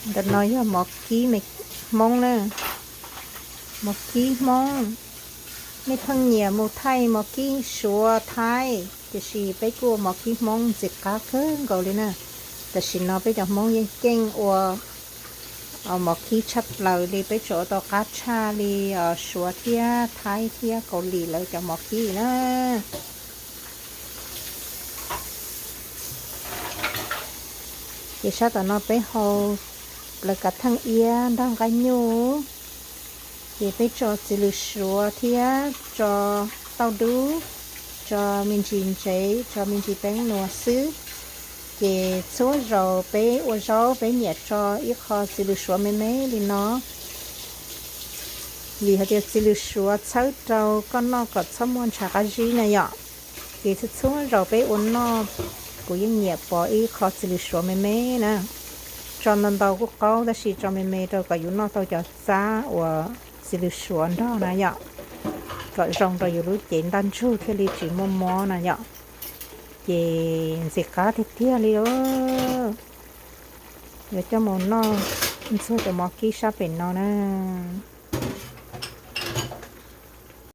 Ntawm no yog mov kib Hmoob na, mov kib Hmoob. Nej pheej nyiam mus thaij mov kib Suav Thaib, tiam sis peb kuj ua mov kib Hmoob ntxim qab kawg nkaus li na. Tam sim no peb cov Hmoob yeej keej ua mov kib tshaj plaws li, peb tsuas ua tau qab tshaj li Suav thiab Thaib thiab Kaus Lim lawv cov mov kib na. Ces sab tom no peb hau plawv kav theej iab nrog nqaij nyuj, ces peb tso txiv lws suav thiab tso tauj dub, tso me ntsis ntsev, tso me ntsis peeb nuas xwb. Ces txhua zaus peb ua zaub peb nyiam tso ib qho txiv lws suav me me li no, vim hais tias txiv lws suav txhawb rau koj noj kom txhob muaj ntshav qab zib na yom. Ces txhua txhua zaus peb ua noj, kuv yeej nyiam pov ib qho txiv lws suav me me na. Tso ntau ntau kuj qaub tab sis tso me me rau kom yus noj tau cov txab uas txiv lws suav nrog na yom, kom zoo rau yus lub cev ntaj ntsug thiaj li tsis muaj mob na yom. Ces ntxim qab tiag tiag li os. Yuav coj mus noj ntxuag cov mov kib sab pem no na.